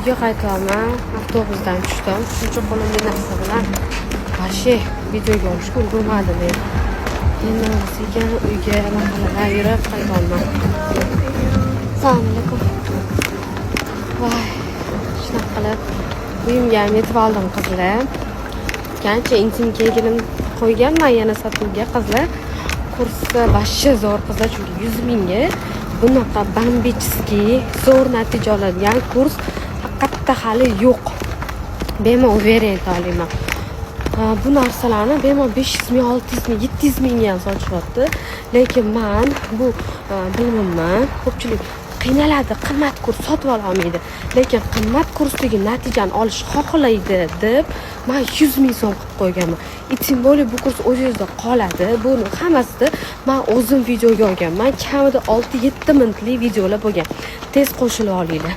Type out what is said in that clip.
Uyga qaytyapman, avtobusdan tushdim. Shuncha qo'limda narsa bilan вообще videoga olishga ulgurmadim. Endi sekin uyga, mahalladan yurib qaytyapman. Assalomu alaykum. Voy, shunaqa qilib uyimga ham yetib oldim, qizlar. Ancha intim kegilim qo'yganman yana sotuvga, qizlar. Kursi вообще zo'r, qizlar, chunki 100 mingga bunaqa бомбический zo'r natija oladigan kurs haqiqatda hali yo'q, bemalol уверен ayta olaman. Bu narsalarni bemalol 500 ming, 600 ming, 700 mingga ham sotishyapti, lekin man bu bilimimni, ko'pchilik qiynaladi, qimmat kurs sotib ololmaydi, lekin qimmat kursdagi natijani olish xohlaydi deb man 100 ming so'm qilib qo'yganman. И тем более bu kurs o'zingizda qoladi. Buni hammasida man o'zim videoga olganman, kamida 6-7 minutlik videolar bo'lgan. Tez qo'shilib olinglar.